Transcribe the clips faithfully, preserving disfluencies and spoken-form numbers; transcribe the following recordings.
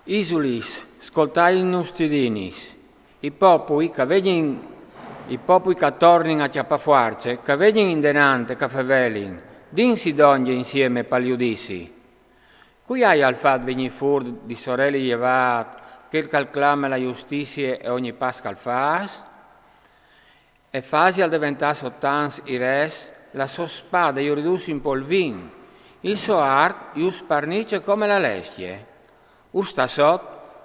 Isulis, scoltaitnus cidinis, i popui ch'a vegnin, i popui ch'a tornin a cjapà fuarce, ch'a vegnin indenant e ch'a fevelin, dins i dongje insieme pal judizi. Cui aial fat vignî fûr di soreli jevât chel ch'al clame la justizie e ogni pas ch'al fâs? E fasial deventâ sot ans i res, la sô spade ju ridûs in polvin, il so arc ju sparnice come la lescje. Ur sta sot,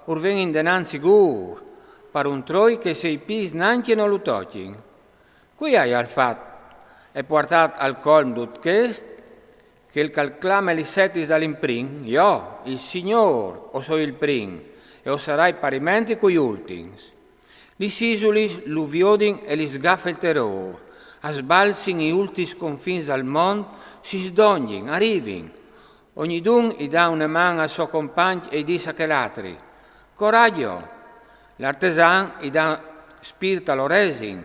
ur ven indenant sigûr, par un troi che i siei pîts nancje no lu tocjin. Cui aial fat e puartât al colm dut chest? Chel ch'al clame lis setis dal imprin, jo, il Signôr, o soi il prin, e o sarai parimenti cui ultins. Lis isulis lu viodin e lis gafe il terôr, a sbalzin i ultins confins dal mont, si sdongjin, a rivin. Ognidun i dà une man al so compagn e i dîs a chel altri: Coragjo! L'artesan i dà spirt al oresin,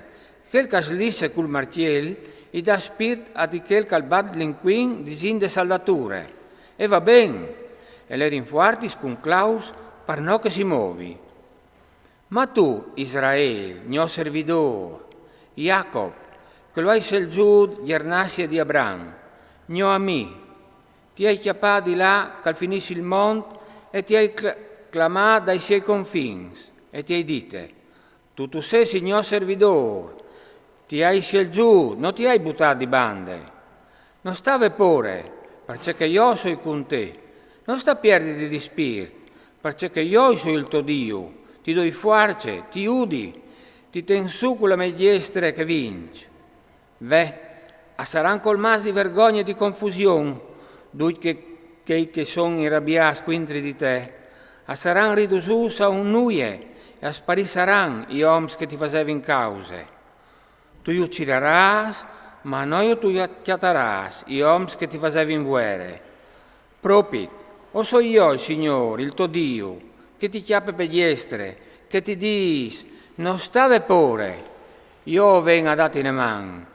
chel ch'al slisse cul martiel i dà spirt a di chel ch'al bat l'incuin disint de saldature. E va ben! E le rinfuartis cun claus par no che si movi. Ma tu, Israel, gno servidôr, Jacob, che lu ai selzût gjernazie di Abram, gno amì, ti ai cjapât di là ch'al finìs il mont e ti ai cl-, clamât dai siei confins e ti ai dite: Tu, tu sês il gno servidôr, ti ai selzût, no ti ai butât di bande. No sta vê pôre, parcè che jo o soi cun te. No sta pierditi di spirt, parcè che jo o soi il to Diu, ti doi fuarce, ti judi, ti ten sù cu la mê diestre che vinç. Ve, a saran colmâts di vergogne e di confusion ducj che, chei che son inrabiâts cuintri di te, a saran ridusûts a un nuie e a sparissaran i oms che ti fasevin cause. Tu ju cirarâs, ma no ju tu cjatarâs, i oms che ti fasevin vuere. Propit, o soi jo il Signôr, il to Diu, che ti cjape pe diestre, che ti dîs: No sta vê pôre, jo o ven a dâti une man.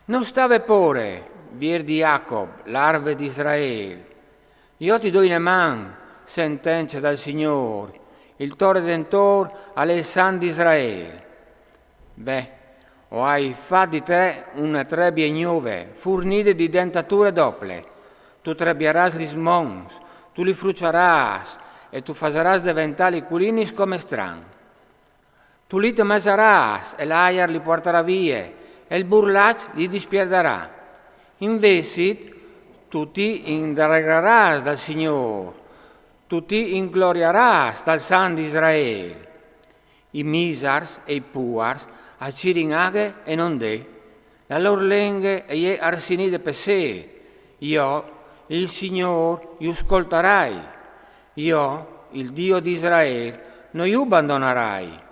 No sta vê pôre, vier di Jacob, larve di Israel. Jo ti doi une man, sentence dal Signôr, il to Redentôr al è il Sant di Israel. Ve, o ai fat di te une trebie gnove, furnide di dentature dople. Tu trebiarâs lis monts, tu li fruçarâs e tu fasarâs deventâ li culinis come stran. Tu li temesarâs e l'aiar li puartarà vie e il burlaç li dispierdarà. Invezit tu ti indaregrarâs dal Signôr, tu ti ingloriarâs dal Sant di Israel. I misars e i puars a cirin aghe e no 'nd è. La lôr lenghe e je arsinide pe sêt. Jo, il Signôr, ju scoltarai. Jo, il Dio di Israel, no ju bandonarai.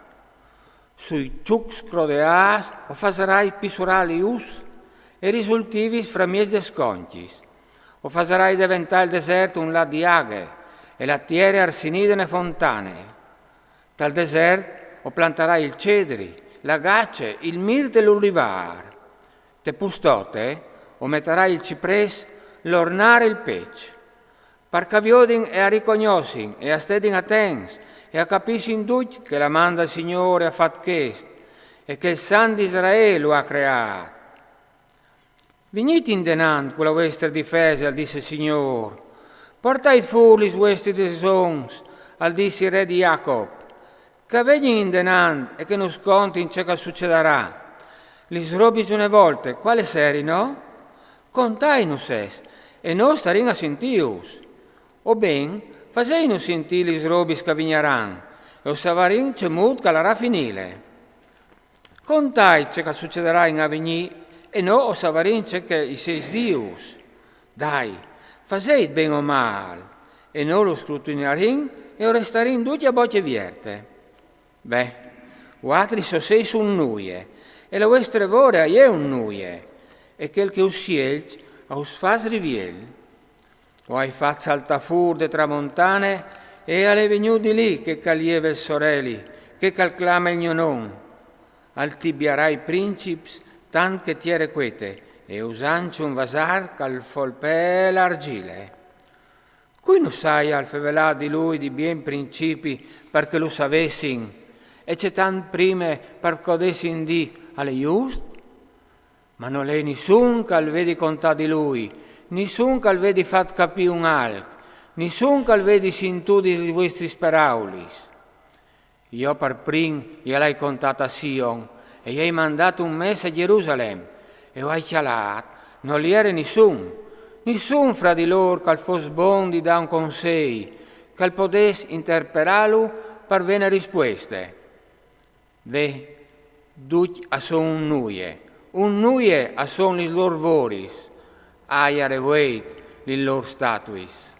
Sui çucs crodeâts o fasarai pissurâ li us e risultivis framieç des concjis. O fasarai deventâ il desert un lâc di aghe e la tiere arsinide une fontane. Tal desert o plantarai il cedri, la gace, il mirt e l'ulivâr. Te pustote o metarai il ciprès, l'ornar e il peç. Par ch'a viodin e a ricognossin e a stedin atents e a capissin ducj che la man dal Signôr e à fat chest e che il Sant di Israel lu à creât. Vignît indenant cu la vuestre difese, al dîs il Signôr. Puartait fûr lis vuestris resons, al dîs il re di Jacob. Ch'a vegnin indenant e che nus contin ce ch'al sucedarà. Lis robis di une volte, cualis erino? Contaitnus-es, e nô o starìn a sintîus. O ben, fasêtnus sintî lis robis ch'a vignaran, e o savarìn cemût ch'a larà a finîle. Contait ce ch'al sucedarà in avignî, e nô o savarìn ce che i seis dius. Dai, fasêt ben o mâl, e nô lu scrutinarìn e o restarìn ducj a bocje vierte. Ve, vualtris o seis un nuie, e la vuestre vore e je un nuie, e chel che us sielç a us fâs riviel. O ai fat saltâ fûr de tramontane e al è vignût di li chel ch'al jeve il soreli, chel ch'al clame il gno non. Al tibiarà i princips tant che tiere cuete e usant un vasâr ch'al folpee la argjile. Cui nus aial fevelât di lui di bien principi par che lu savessin, e cetant prime par che podessin dî: al è just? Ma nol è nissun che al vedi contât di lui, nissun che al vedi fat capî un alc, nissun che al vedi sintudis lis vuestris peraulis. Jo par prin jal ai contât a Sion, e i ai mandât un mès a Jerusalem, e o ai cjalât, nol jere nissun, nissun fra di lôr che al fos bon di dâ un consei, che al podès interpelâlu par vê une rispueste. Ve, ducj a son un nuie, un nuie a son lis lôr voris, aiar e vueit lis lôr statuis.